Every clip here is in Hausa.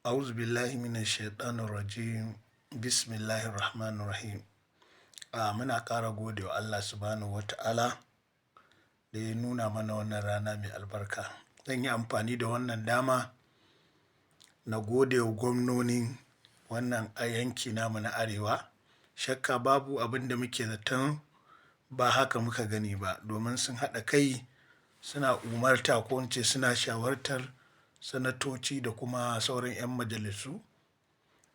A'udhu billahi minash shaitanir rajim. Bismillahir rahmanir rahim. Muna ƙara gode wa Allah subhanahu wa ta'ala da ya nuna mana wannan rana mai albarka. Zan yi amfani da wannan dama na gode wa gwamnonin wannan a yanki namu na Arewa. Shakka babu, abin da muke zaton ba haka muka gani ba, domin sun haɗa kai suna umarta, ko in ce suna shawartar sanatoci da kuma sauran 'yan majalisu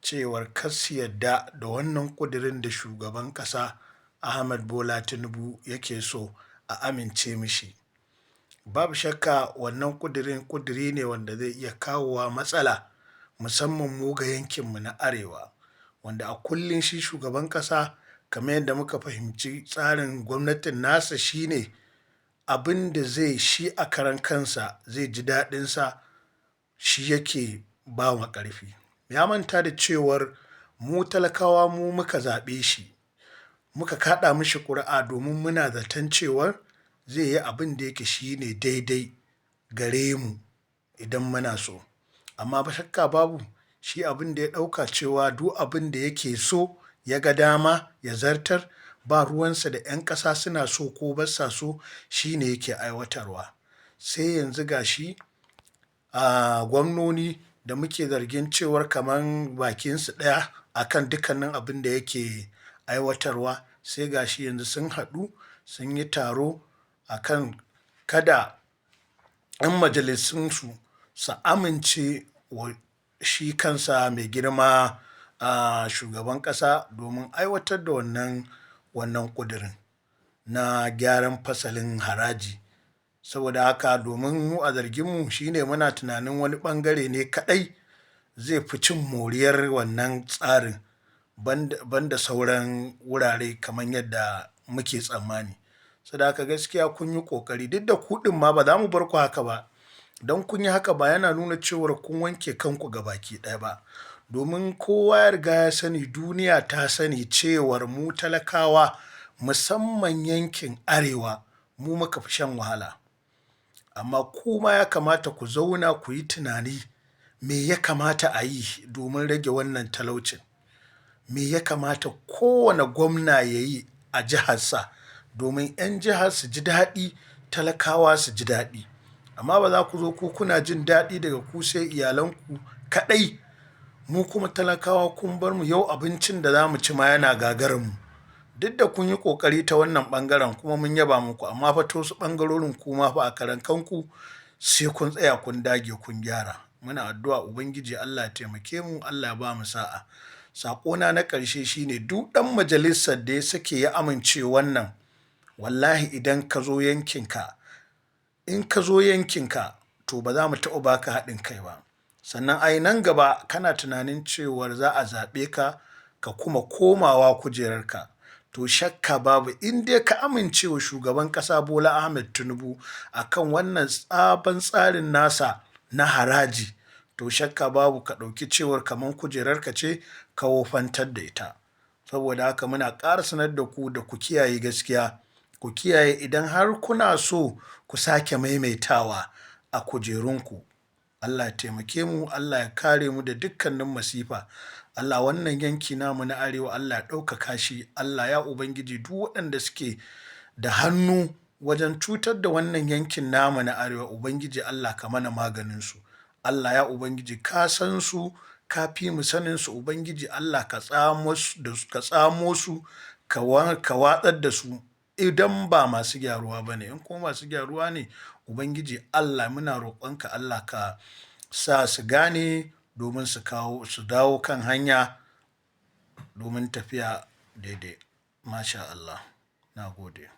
cewar kar su yadda da wannan ƙudurin da shugaban ƙasa Ahmed Bola Tinubu yake so a amince mishi. Babu shakka wannan ƙudurin ƙuduri ne wanda zai iya kawowa matsala, musamman mu ga yankinmu na Arewa, wanda a kullum shi shugaban ƙasa, kamar yadda muka fahimci tsarin gwamnatin nasa, shine abin da zai shi a karan kansa zai ji daɗinsa shi yake ba wa ƙarfi. Ya manta da cewar mu talakawa mu muka zaɓe shi, muka kaɗa mishi ƙuri'a domin muna zaton cewar zai yi abin da yake shi ne daidai gare mu idan muna so. Amma ba shakka babu, shi abin da ya ɗauka cewa duk abin da yake so ya ga dama ya zartar, ba ruwansa da 'yan ƙasa suna so ko ba sa so, shi ne yake aiwatarwa. Sai yanzu ga shi a gwamnoni da muke zargin cewar kamar bakinsu ɗaya a kan dukkanin abin da yake aiwatarwa, sai ga shi yanzu sun haɗu sun yi taro a kan kada 'yan majalisunsu su amince wa shi kansa mai girma a shugaban ƙasa domin aiwatar da wannan ƙudurin na gyaran fasalin haraji. Saboda haka, domin mu a zarginmu shine muna tunanin wani ɓangare ne kaɗai zai fi cin moriyar wannan tsarin banda sauran wurare kamar yadda muke tsammani. Saboda haka, gaskiya kun yi ƙoƙari, duk da ku ɗin ma ba za mu bar ku haka ba. Don kun yi haka ba yana nuna cewar kun wanke kanku gabaki ɗaya ba. Domin kowa ya riga ya sani, duniya ta sani cewar mu talakawa, musamman yankin Arewa, mu muka fi shan wahala. Amma kuma ya kamata ku zauna ku yi tunani, me ya kamata a yi domin rage wannan talaucin? Me ya kamata kowane gwamna ya yi a jiharsa domin 'yan jihar su ji daɗi, talakawa su ji daɗi? Amma ba za ku zo ku kuna jin daɗi daga ku sai iyalanku kaɗai, mu kuma talakawa kun bar mu, yau abincin da za mu ci ma yana gagarar mu. Duk da kun yi ƙoƙari ta wannan ɓangaren kuma mun yaba muku, amma fa ta wasu ɓangarorin kuma fa a karan kanku sai kun tsaya kun dage kun gyara. Muna addu'a Ubangiji Allah ya taimake mu, Allah ya ba mu sa'a. Saƙona na ƙarshe shine, duk ɗan majalisar da ya sake ya amince wannan, wallahi idan ka zo yankinka, in ka zo yankinka, to ba za mu taɓa baka haɗin kai ba. Sannan ai nan gaba kana tunanin cewar za a zaɓe ka ka kuma komawa kujerarka. To shakka babu, in dai ka amince wa shugaban ƙasa Bola Ahmed Tinubu akan wannan sabon tsarin nasa na haraji, to shakka babu ka ɗauki cewar kamar kujerarka ce ka wofantar da ita. Saboda haka, muna ƙara sanar da ku da ku kiyaye gaskiya, ku kiyaye idan har kuna so ku sake maimaitawa a kujerunku. Allah ya taimake mu, Allah ya kare mu da dukkanin masifa. Allah, wannan yanki namu na Arewa, Allah ya ɗaukaka shi. Allah ya Ubangiji, duk waɗanda suke da hannu wajen cutar da wannan yankin namu na Arewa, Ubangiji Allah ka mana maganinsu. Allah ya Ubangiji, ka san su, ka fi mu sanin su. Ubangiji Allah, ka tsamo su, ka watsar da su idan ba masu gyaruwa ba ne. In kuma masu gyaruwa ne, Ubangiji Allah, muna roƙonka, Allah ka sa su gane domin su kawo su dawo kan hanya domin tafiya daidai. Masha Allah. Na gode.